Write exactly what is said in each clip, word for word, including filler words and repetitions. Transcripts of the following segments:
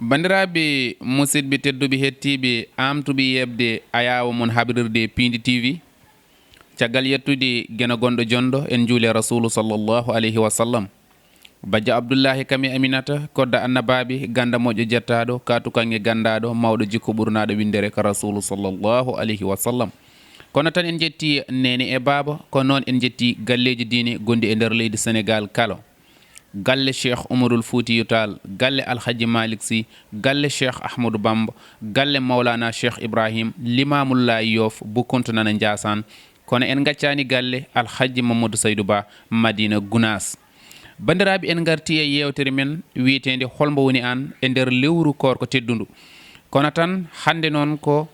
Banndiraaɓe musidɓe tedduɓe hettiiɓe, aamtuɓe yeeɓde ayaawo mon habrirde Piindi T V. Caggal yettude geno gonɗo jonɗo, en njuuli e Rasuulu sallallahu alayhi wa sallam. Bajjo Abdullahi kam e Aminata, kodda annabaaɓe, ganda moƴƴo jettaaɗo, kaatu kaŋŋe gandaaɗo, mawɗo jikko ɓurnaaɗo winndere ka Rasuulu sallallahu alayhi wa sallam. Kono tan en njetti neene e baaba, ko noon en njetti galleeji diine gonɗi e nder leydi Senegaal kala. Galle Cheikh Umarul Fuutiyu Taal, galle Alhaji Malik Sy, galle Cheikh Ahmadou Bamba, galle Mawlana Cheikh Ibrahim, Limamullahi Yoff, Bukuntu nana Njaasaan. Kono en ngaccaani galle Alhaji Mamadou Saydou Ba, Madina Gunaas. Banndiraaɓe, en ngarti e yeewtere men wiyeteende Hol mbo woni aan e nder lewru koorko teddundu. Kono tan hannde noon ko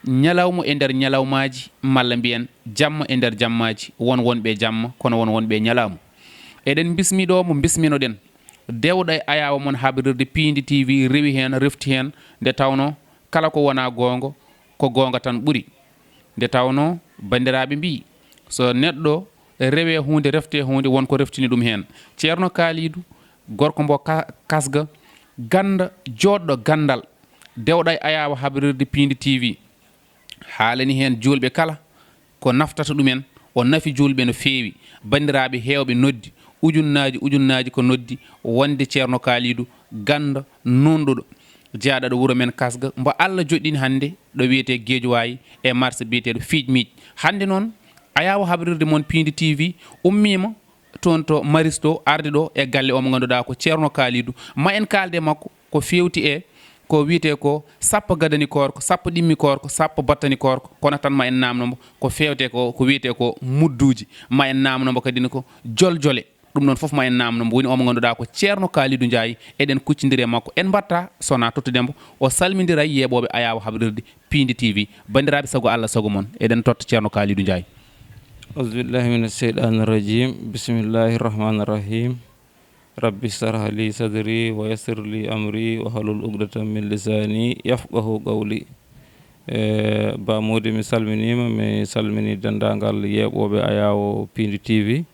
ñalawma e nder ñalawmaaji, malla mbiyen jamma e nder jammaaji, won wonɓe jamma, kono won wonɓe ñalawma. Eɗen mbismi ɗo mo mbisminoɗen, dewɗo e ayaawo mon habrirde Piindi T V rewi heen, refti heen, nde tawnoo kala ko wonaa goonga, ko goonga tan ɓuri. Nde tawnoo banndiraaɓe mbii, so neɗɗo rewee huunde, reftee huunde, won ko reftini ɗum heen. Ceerno Kaaliidu, gorko mbo ka-, kasga, ganda, jooɗɗo ganndal, dewɗo e ayaawo habrirde Piindi T V, haalani heen juulɓe kala ko naftata ɗumen, o nafi juulɓe no feewi. Banndiraaɓe heewɓe noddi, ujunnaaji ujunnaaji ko noddi, wonde Ceerno Kaaliidu ganda nunɗuɗo, jeyaaɗo ɗo wuro men Kasga, mbo Allah joɗɗini hannde ɗo wiyetee Geejuwaayi e marché biyeteeɗo Fiic Miic. Hannde noon, ayaawo habrirde mon Piindi T V ummiima toon to Maris to, arde ɗo e galle o mo ngannduɗaa ko Ceerno Kaaliidu. Ma en kaalde makko ko feewti e ko wiyetee ko sappo gadani koorko, sappo ɗimmi koorko, sappo battani koorko. Kono tan ma en naamno mbo ko feewte ko, ko wiyetee ko mudduuji. Ma en naamno mbo kadi ne ko joljole. Ɗum noon fof ma en naamno mbo. Woni o mo ngannduɗaa ko Ceerno Kaaliidu Njaay. Eɗen kuccondiri e makko. En mbaɗta sona tottude mbo. O salmindira yeeɓooɓe ayaawo habrirde Piindi T V. Banndiraaɓe, sago Allah, sago mon, eɗen totta Ceerno Kaaliidu Njaay. Auzubillahi mina seyɗaani rajim. Bismillahi rahmaani rahim. Rabbi shrah li sadri wa yassir li amri wahlul uqdatan min lisani yafqahu qawli. E, Ba Moodi, mi salminiima, mi salmini denndaangal yeeɓooɓe ayaawo Piindi T V,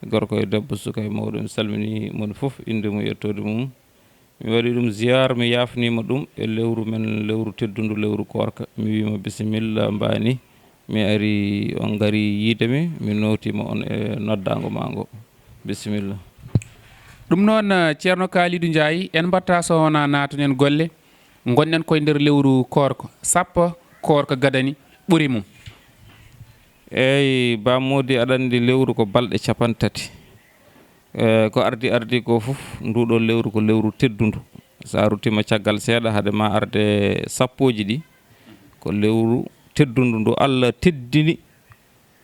gorko e debbo, suka e mawɗo, mi salmini mon fof, innde mum, yettoode mum. Mi waɗi ɗum ziyaar, mi yaafniima ɗum e lewru men, lewru teddundu, lewru koorka. Mi wiima bisimilla, mbaani. Mi ari, on ngari yiide mi, mi nootiima on e noddaango maa ngo. Bisimilla. Ɗum noon, eh, Ceerno Kaaliidu Njaay, en mbaɗta so wonaa naatoɗen golle, ngonɗen koye nder lewru koorka, sappo koorka gadani ɓuri mum. Eey, Ba Moodi, aɗa anndi lewru ko balɗe capanɗe tati. Eh, ko ardi, ardi ko fof, nduɗo lewru ko lewru teddundu. So a ruttiima caggal seeɗa, hade ma arde sappooji ɗi, ko lewru teddundu ndu Allah teddini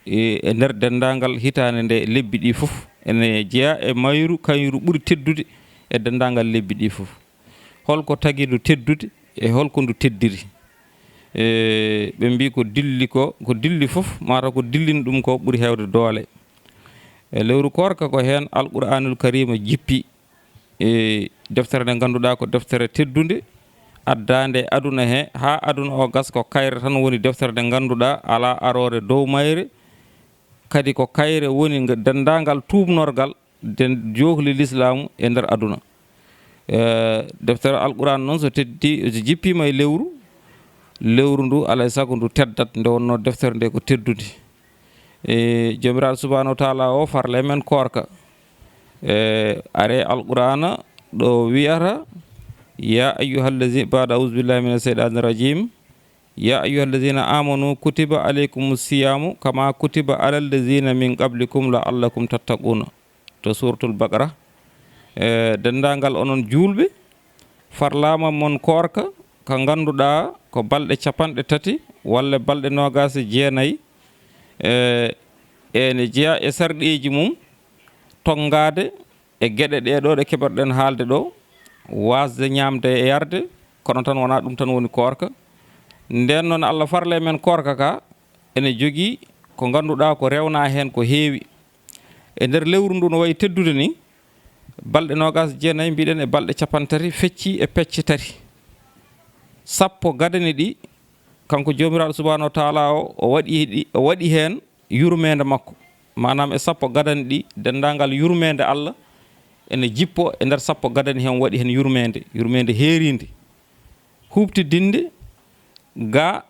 e, e nder denndaangal hitaande nde, lebbi ɗi fof. Ene jeyaa e mayru, kayru ɓuri teddude e denndaangal lebbi ɗi fof. Holko tagi ndu teddude e holko ndu teddiri? E, ɓe mbii ko dilli ko, ko dilli fof, mataw ko dillini ɗum ko ɓuri heewde doole. E lewru koorka ko heen Alqur'aanul Kariima jippi. E deftere nde ngannduɗaa ko deftere teddunde, addaande e aduna he, haa aduna o gasa ko kayre tan woni deftere nde ngannduɗaa alaa aroore dow mayre, kadi ko kayre woni nga-, denndaangal tuubnorgal den-, jookli lislaamu e nder aduna. E, deftere Alquraan noon so teddi, so jippiima e lewru, lewru ndu alaa e sago ndu teddat nde wonnoo deftere nde ko teddunde. E, Joomiraaɗo Subhaanahu wa Taala o farle men koorka. E, are Alqur'aana ɗo wiyata, "Ya ayyuhallazi-, ba'da a'udhu billahi minash shaytanir rajim. Ya ayyuhallazina amanu kutiba alaykumus siyamu kama kutiba alal lazina min qablikum la'allakum tattaquna." To Suuratul Baqara. E, denndaangal onon juulɓe, farlaama mon koorka, ka ngannduɗaa ko balɗe capanɗe tati walla balɗe noogaas e jeenayi, e, ene jeyaa e sarɗiiji mum, tonngaade e geɗe ɗee ɗoo ɗe keɓorɗen haalde ɗoo, waasde ñaamde e yarde, kono tan wonaa ɗum tan woni koorka. Ndeen noon, Allah farle men koorka ka, ene jogii ko ngannduɗaa ko rewnaa heen ko heewi. E nder lewru ndu no wayi teddude ni, balɗe noogaas e jeenayi mbiɗen e balɗe capanɗe tati feccii e pecce tati. Sappo gadani ɗi, kanko Joomiraaɗo Subhaanahu wa Taala o, o waɗi ɗi, o waɗi heen yurmeende makko. Maanaam e sappo gadani ɗi, denndaangal yurmeende Allah Ene jippo e nder sappo gadani heen, waɗi heen yurmeende, yurmeende heeriinde, huuɓtidinde ga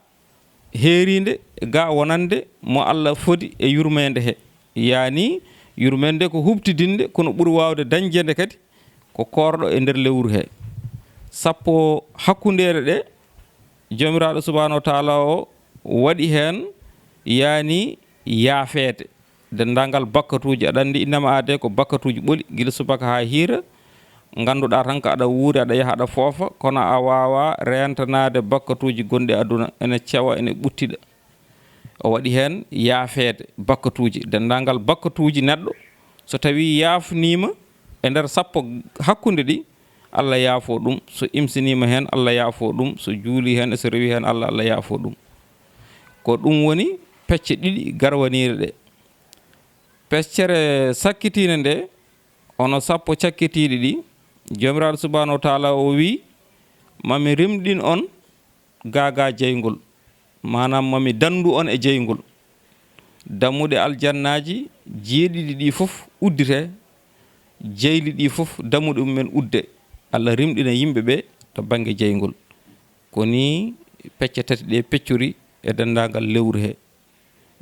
heeriinde, ga wonande mo Allah fodi e yurmeende he. Yaani, yurmeende ko huuɓtidinde, kono ɓuri waawde dañjeede kadi ko koorɗo e nder lewru he. Sappo hakkundeere ɗe, Joomiraaɗo subhaanahu wa taala o waɗi heen, yaani, yaafeede denndaangal bakkatuuji. Aɗa anndi, innama aadee ko bakkatuuji ɓoli, gila subaka haa hiira. Ngannduɗaa tan ko aɗa wuuri, aɗa yaha, aɗa foofa, kono a waawaa reentanaade bakkatuuji gonɗi aduna, ene cewa, ene ɓuttiɗa. O waɗi heen yaafeede bakkatuuji, denndaangal bakkatuuji neɗɗo, so tawii yaafniima e nder sappo hakkunde ɗi, Allah yaafoo ɗum. So imsiniima heen, Allah yaafoo ɗum. So juulii heen e so rewii heen Allah, Allah yaafoo ɗum. Ko ɗum woni pecce ɗiɗi garwaniiɗe ɗe. Peccere sakkitiinde nde, hono sappo cakkitiiɗi ɗi, Joomiraaɗo subhaanahu wa taala o wii, "Ma mi rimɗin on gaa gaa jeyngol." Maanaam, "Ma mi danndu on e jeyngol." Dammuɗe aljannaaji jeeɗiɗi ɗi fof uddite, jeyli ɗi fof dammuɗe mum en udde. Allah rimɗina yimɓe ɓe to bannge jeyngol. Ko nii pecce tati ɗe peccori e denndaangal lewru he.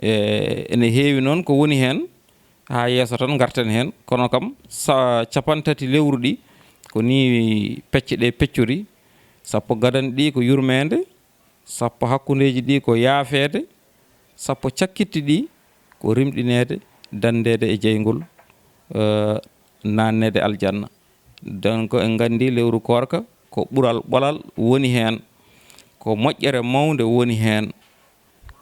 E, ene heewi noon ko woni heen, haa yeeso tan ngarten heen, kono kam sa-, capanɗe tati lewru ɗi, ko nii pecce ɗe peccori. Sappo gadani ɗi ko yurmeende, sappo hakkundeeji ɗi ko yaafeede, sappo cakkitti ɗi ko rimɗineede, danndeede e jeyngol, eh, naanneede aljanna. Donc, en nganndi lewru koorka ko ɓural ɓolal woni heen, ko moƴƴere mawnde woni heen,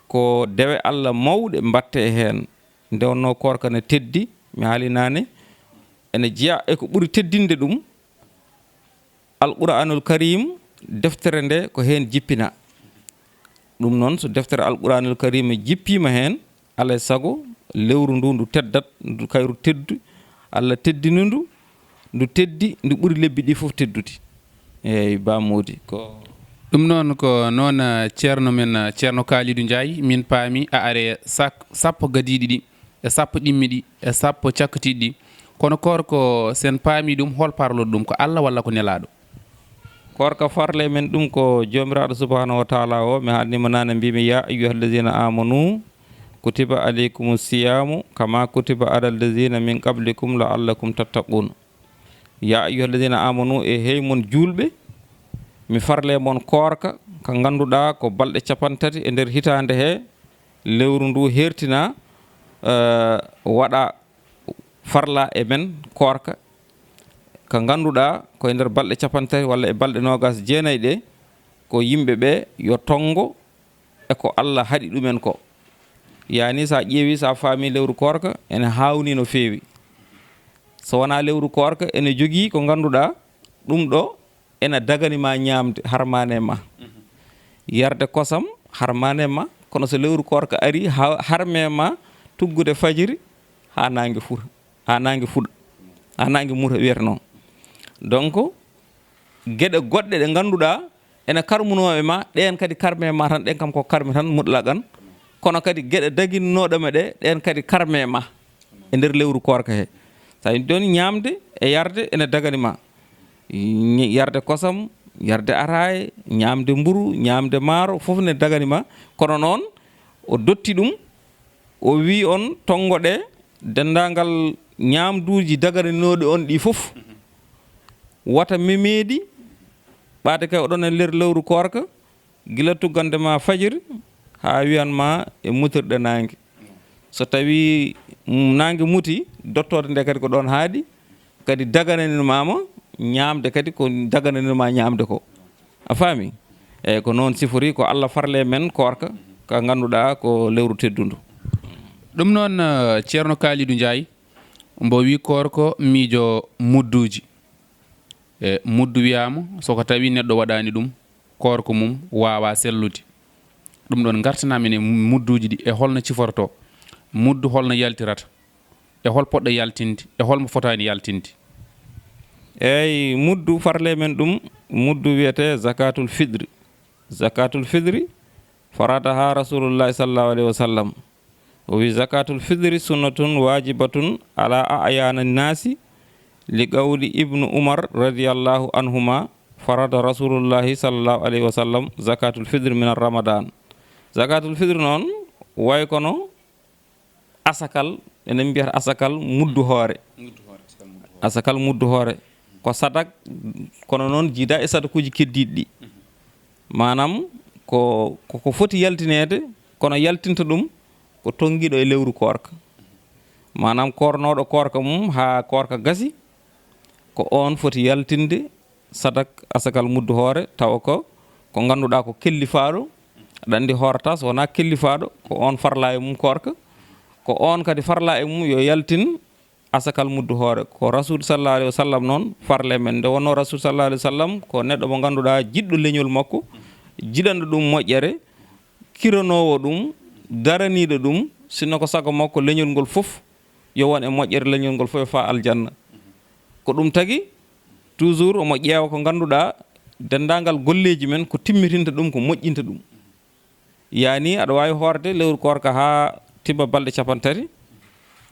ko dewe Allah mawɗe mbaɗte heen. Nde wonnoo koorka ne teddi, mi haali naane, ene jeya e ko ɓuri teddinde ɗum, Alquraanul Kariim, deftere nde ko heen jippinaa. Ɗum noon, so deftere Alquraanul Kariim jippiima heen, alaa e sago, lewru ndu, ndu teddat, ndu kayru teddu, Allah teddini ndu, ndu teddi, ndu ɓuri lebbi ɗi fof teddude. Eeyi, Ba Moodi, ko ɗum noon, ko noon, eh, ceerno men, eh, ceerno Kalidou Ndiaye, min paami a are sak-, sappo gadiiɗi ɗi, e sappo ɗimmiɗi, e sappo cakkitiiɗi. Kono koor ko sen paami ɗum, hol parloɗo ɗum, ko Allah walla ko Nelaaɗo? Koorka farle men ɗum ko Joomiraaɗo subhaanahu wa taala o. Mi haalniima naane, mbiimi, "Ya ayyuhallazina amanu kutiba alaykumu siyamu kama kutiba alallazina min qablikum la'allakum tattaqun." Ya ayyuhallazina amanu, e hey mon juulɓe, mi farle mon koorka ka ngannduɗaa ko balɗe capanɗe tati e nder hitaande he, lewru ndu hertina, eh, waɗa farla e men koorka ka ngannduɗaa ko e nder balɗe capanɗe tati walla e balɗe noogaas jeenayi ɗe, ko yimɓe ɓe yo tonngo e ko Allah haɗi ɗumen ko. Yaani, so a ƴeewi, so a faami lewru koorka, ene haawni no feewi. So wonaa lewru koorka, ene jogii ko ngannduɗaa ɗum ɗo ene dagani ma ñaamde, harmaane e ma. Yarde kosam, harmaane e ma. Kono so lewru koorka ari, ha-, harme ma tuggude fajiri haa naange fuɗa, haa naange fuɗa, haa naange muta, wiyata noon. Donc, geɗe goɗɗe ɗe ngannduɗaa ene karmunoo e ma, ɗeen kadi karme e ma tan, ɗeen kam ko karme tan mutlaqan. Kono kadi geɗe daginnooɗe ma ɗe, ɗeen kadi karme e ma e nder lewru koorka he. So a ɗon ñaamde e yarde ene dagani ma. Ñ-, yarde kosam, yarde ataaye, ñaamde mburu, ñaamde maaro, fof ne dagani ma. Kono noon, o dotti ɗum, o wii on, tonngoɗe denndaangal ñaamduuji daganinooɗi on ɗi fof. Wata memeedi, ɓaade kay oɗon e nder lewru koorka, gila tuggande ma fajiri haa wiyan ma e mutirɗe naange. So tawii, mm, naange muti, dottoode nde kadi ko ɗoon haaɗi, kadi dagananima ma ñaamde kadi ko dagananima ñaamde ko. A faami? Eeyi, ko noon sifori, ko Allah farle men koorka, ka ngannduɗaa ko lewru teddundu. Ɗum noon, eh, Ceerno Kalidou Ndiaye, mbo wii koorko miijo mudduuji. E muddu wiyaama, so ko tawi neɗɗo waɗaani ɗum, koorko mum waawaa sellude. Ɗum ɗoon, ngartanaa men e mudduuji ɗi, e holno cifortoo? Muddu holno yaltirata? E hol poɗɗo yaltinde? E hol mo fotaani yaltinde? Eey, muddu farle men ɗum, muddu wiyetee zakatul fitri. Zakatul fitri, faradaha Rasulullahi sallallahu alayhi wa sallam. O wi, "Zakatul fitri sunnatun wajibatun ala a'yani nasi Li qawli Ibnu Umar radiyallahu anhuma, farada Rasulullahi sallallahu alayhi wa sallam zakatul fitri min Ramadan. Zakatul fitri noon, way kono asakal, enen mbiyata asakal muddu hoore. Asakal muddu hoore. Ko sadak, kono noon jiida e sadakuuji keddiiɗi ɗi. Maanaam, ko, ko, ko foti yaltineede, kono yaltinta ɗum ko tonngiiɗo e lewru koorka. Maanaam, koornooɗo koorka mum haa koorka gasi, ko oon foti yaltinde sadak asakal muddu hoore, tawa ko, ko ngannduɗaa ko kellifaaɗo, aɗa anndi hoorata, so wonaa kellifaaɗo, ko oon farla e mum koorka, ko oon kadi farla e mum yo yaltin asakal muddu hoore. Ko Rasul sallallahu alayhi wa sallam noon farle men. Nde wonnoo Rasul sallallahu alayhi wa sallam ko neɗɗo mo ngannduɗaa jiɗɗo leñol makko, jiɗanɗo ɗum moƴƴere, kiranoowo ɗum, daraniiɗo ɗum, sinno ko sago makko leñol ngol fof yo won e moƴƴere, leñol ngol fof e faa aljanna. Ko ɗum tagi, toujours omo ƴeewa ko ngannduɗaa denndaangal golleeji men ko timmitinta ɗum, ko moƴƴinta ɗum. Yaani aɗa waawi hoorde lewru koorka haa timma balɗe cappanɗe tati,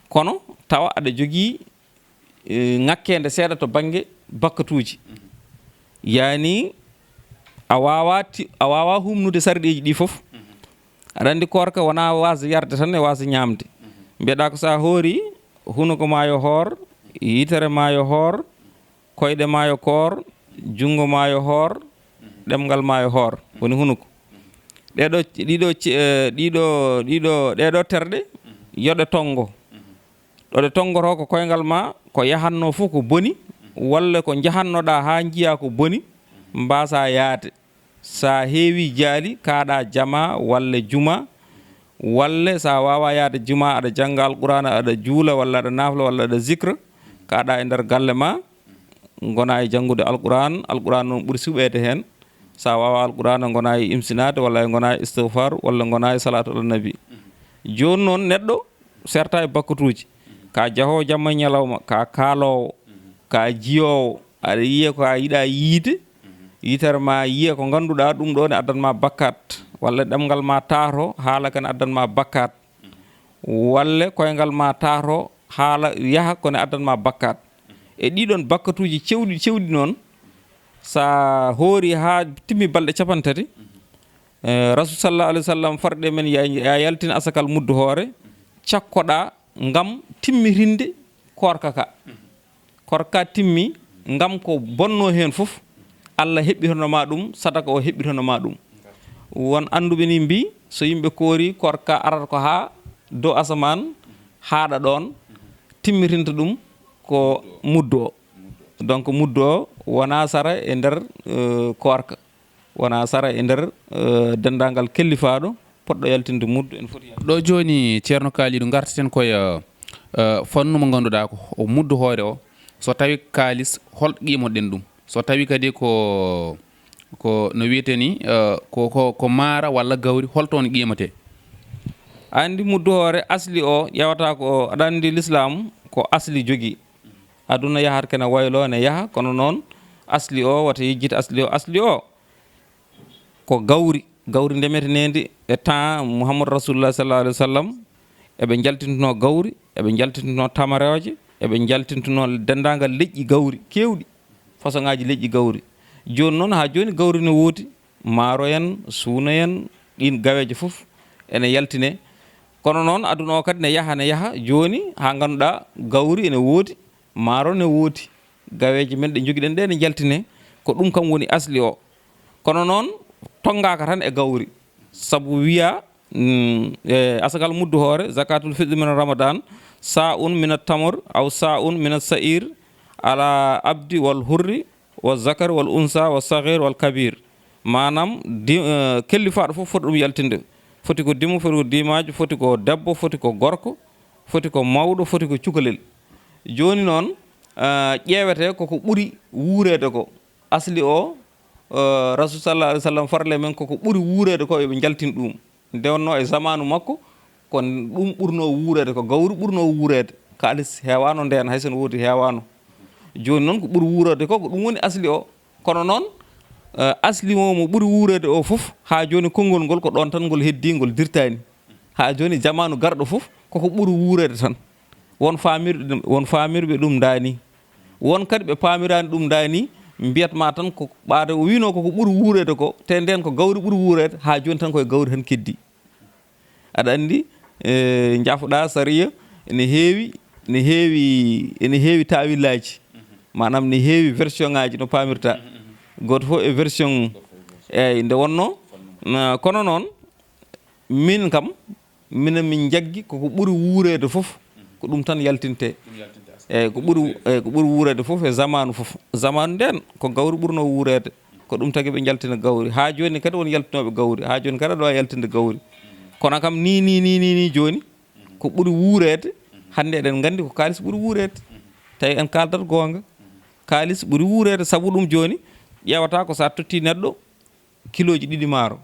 kono tawa aɗa jogii, eh, ŋakkeende seeɗa to bannge bakkatuuji. Yaani a waawaa ti-, a waawaa humnude sarɗiiji ɗi fof. Aɗa anndi koorka wonaa waasde yarde tan e waasde ñaamde. Mbiyeɗaa ko so a hoori, hunuko maa yo hoor, yitere maa yo hoor, koyɗe maa yo koor, junngo maa yo hoor, ɗemngal maa yo hoor, woni hunuko. Ɗeɗo, ɗiɗo ci-, eh, ɗiɗo, ɗiɗo, ɗeɗo terɗe, yo ɗe tonngo. Ɗo ɗe tonngotoo ko koyngal maa, ko yahannoo fof ko boni, walla ko njahannoɗaa haa njiyaa ko boni, mbaasaa yahde. So a heewii jaali, kaaɗaa jamaa walla jumaa, walla so a waawaa yahde jumaa, aɗa jannga Alqur'aana, aɗa juula, walla aɗa naafla, walla aɗa zikra, kaaɗaa e nder galle maa, ngonaa e janngude Alqur'aan, Alqur'aan noon ɓuri suɓeede heen. So a waawaa Alqur'aana, ngonaa e imsinaade, walla ngonaa e istighfar, walla ngonaa e salaatu ala nabi. Jooni noon neɗɗo serta e bakkatuuji. Ka jahoowo jamma e ñalawma, ka kaaloowo, ka jiyoowo, aɗa yiya ko a yiɗaa yiide, yitere maa yiya ko ngannduɗaa ɗum ɗoo ne addan maa bakkaat, walla ɗemngal maa taato, haala ka ne addan maa bakkaat, walla koyngal maa taato, haala yaha ko ne addan maa bakkaat. E ɗiɗon bakkatuuji cewɗi, cewɗi noon, so a hoori haa timmi balɗe cappanɗe tati, eh, Rasul sallallahu alayhi wa sallam farɗe men ya, ya yaltin asakal muddu hoore, cakkoɗaa ngam timmitinde koorka ka. Koorka ka timmi ngam ko bonnoo heen fof, Allah heɓɓitano ma ɗum, sadaka o heɓɓitano ma ɗum. Won annduɓe ni mbii, so yimɓe koori, koorka arata ko haa dow asamaan, haaɗa ɗoon, timmitinta ɗum ko muddu o. Donc, muddu o wonaa sara e nder, eh, koorka. Wonaa sara e nder, eh, denndaangal kellifaaɗo potɗo yaltinde muddu, ene foti yaltinde. Ɗo jooni, Ceerno Kaaliidu, ngartaten koye, eh, fannu mo ngannduɗaa ko o muddu hoore o. So tawi kaalis, hol qiimoɗen ɗum? So tawi kadi ko, ko no wiyetee ni, eh, ko, ko, ko maara walla gawri, hol toon qiimatee? A anndi muddu hoore asli o ƴeewata ko, aɗa anndi Lislaam ko asli jogii. Aduna yahat kene waylo ne yaha, kono noon asli o wata yejjit asli o. Asli o ko gawri, gawri ndemeteneendi e temps Muhammadu Rasulullah sallallahu alaihi wasallam. Eɓe njaltintunoo gawri, eɓe njaltintunoo tamarooje, eɓe njaltintunoo denndaangal leƴƴi gawri keewɗi, façon ŋaaji leƴƴi gawri. Jooni noon, haa jooni gawri ne woodi, maaro en, suuna en, ɗiin gaweeje fof ene yaltine. Kono noon, aduna o kadi ne yaha, ne yaha, jooni haa ngannduɗaa gawri ene woodi, maaro ne woodi, gaweeje men ɗe njogiɗen ɗe ne njaltine, ko ɗum kam woni asli o. Kono noon, tonngaaka tan e gawri, sabu wiyaa, mm, e asakal muddu hoore, zakatul fitri min Ramadan, sa'un min at-tamr aw sa'un min as-sa'ir ala abdi wal hurri wa zakar wal unsa wa saghir wal kabir. Maanaam, di-, eh, kellifaaɗo fof foti ɗum yaltinde. Foti ko dimo, foti ko dimaajo, foti ko debbo, foti ko gorko, foti ko mawɗo, foti ko cukalel. Jooni noon, eh, ƴeewete koko ɓuri wuureede ko. Asli o, eh, Rasul sallallahu alaihi wasallam farle men koko ɓuri wuureede ko, eɓe njaltin ɗum. Nde wonnoo e zamaanu makko, ko ɗum ɓurnoo wuureede, ko gawri ɓurnoo wuureede. Kaalis heewaano ndeen, hay so no woodi heewaano. Jooni noon ko ɓuri wuureede ko, ko ɗum woni asli o. Kono noon, eh, asli o mo ɓuri wuureede o fof, haa jooni konngol ngol ko ɗoon tan ngol heddii, ngol dirtaani. Haa jooni jamaanu garɗo fof, koko ɓuri wuureede tan. Won faamirɓe ɗum, won faamirɓe ɗum ndaani. Won kadi ɓe paamiraani ɗum ndaa ni, mbiyat ma tan ko ɓaade o wiino koko ɓuri wuureede ko, te ndeen ko gawri ɓuri wuureede, haa jooni tan koye gawri tan keddi. Aɗa anndi, e, njafoɗa sariya ene heewi, ene heewi, ene heewi taawillaaji, maanaam ne heewi version ŋaaji no paamirta. Gooto fof e version mum. Eeyi, nde wonnoo, na, kono noon, min kam, minen min njaggi koko ɓuri wuureede fof, ko ɗum tan yaltinte. Eeyi, ko ɓuri, eeyi, ko ɓuri wuureede fof e zamaanu fof. Zamaanu ndeen, ko gawri ɓurno wuureede. Ko ɗum tagi ɓe njaltina gawri. Haa jooni kadi won yaltinooɓe gawri. Haa jooni kadi aɗa waawi yaltinde gawri. Kono kam ni, ni, ni, ni, ni jooni, ko ɓuri wuureede, hannde eɗen nganndi ko kaalis ɓuri wuureede. Tawi en kaaldat goonga. Kaalis ɓuri wuureede, sabu ɗum jooni, ƴeewata ko so a totti neɗɗo kilooji ɗiɗi maaro,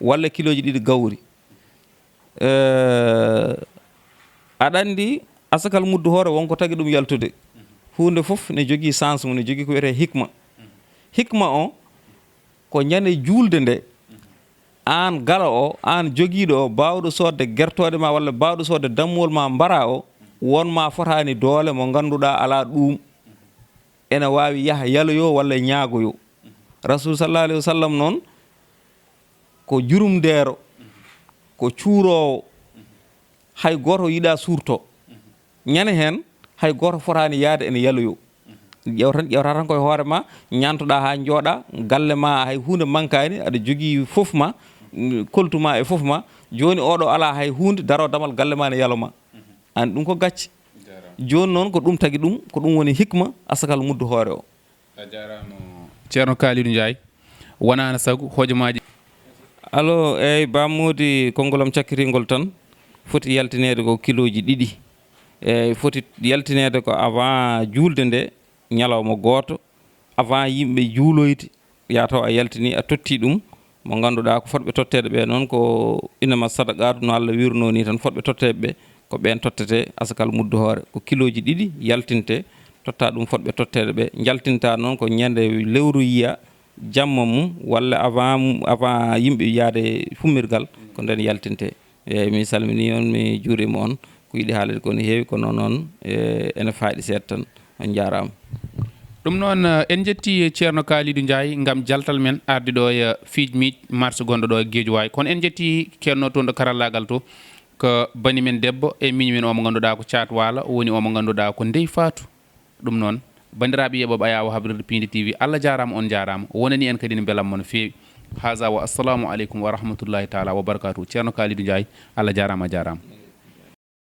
walla kilooji ɗiɗi gawri. Eh, aɗa anndi asakal muddu hoore won ko tagi ɗum yaltude. Huunde fof ne jogii sens mum, ne jogii ko wiyetee hikma. Hikma o ko ñande juulde nde, aan galo o, aan jogiiɗo o, baawɗo soodde gertooɗe ma walla baawɗo soodde dammuwol ma mbara o, won ma fotaani doole mo ngannduɗaa alaa ɗuum, ene waawi yaha yaloyo walla ñaagoyo. Rasul sallallahu alayhi wa sallam noon, ko jurumdeero, ko cuuroowo, hay gooto yiɗaa suurto. Ñande heen, hay gooto fotaani yahde ene yaloyo. Ƴeew tan, ƴeewta tan koye hoore ma, ñaantoɗaa haa njooɗaa, galle ma hay huunde mankaani, aɗa jogii fof ma, mm, koltu ma e fof ma. Jooni oɗo alaa hay huunde, daroo damal galle ma ne yalo ma. Aan ɗum ko gacce. Jooni noon ko ɗum tagi ɗum, ko ɗum woni hikma asakal muddu hoore o. A jaaraama, Ceerno Kalidou Ndiaye. Wanaana sago, hojomaaji. Allo, eeyi, Ba Moodi, konngol am cakkitingol tan, foti yaltineede ko kilooji ɗiɗi. Eeyi, foti yaltineede ko avant juulde nde, ñalawma gooto, avant yimɓe juuloyde, yaa taw a yaltinii, a tottii ɗum, mo ngannduɗaa ko fotɓe totteede ɓe noon, ko innama sadaqaatu, no Allah wiirnoo nii tan, fotɓe totteeɓe ɓe, ko ɓeen tottetee asakal muddu hoore. Ko kilooji ɗiɗi yaltintee, tottaa ɗum fotɓe totteede ɓe. Njaltintaa noon ko ñande lewru yiya, jamma mum, walla avant, avant yimɓe yahde fummirgal, ko ndeen yaltintee. Eeyi, mi salminii on, mi juuriima on. Ko yiɗi haalde ko ne heewi, kono noon, e, ene faaɗi seeɗa tan. On njaaraama. Ɗum noon, eh, en njettii Ceerno Kalidou Ndiaye ngam jaltal men arde ɗo e, eh, Fiij Miij Mars gonɗo ɗo e Guédiawaye. Kono en njettii keenno toon ɗo karallaagal to, ko bani men debbo e miñi men o mo ngannduɗaa ko Caat Waala, o woni o mo ngannduɗaa ko Ndey Faatu. Ɗum noon, banndiraaɓe yeeɓooɓe Ayaawo Habrirde Piindi T V, Allah jaaraama, on njaaraama. Wonani en kadi ne mbelamma no feewi. Haza wa assalamu aleykum wa rahmatullahi taala wa barakatuh. Ceerno Kalidou Ndiaye, Allah jaaraama, a jaaraama.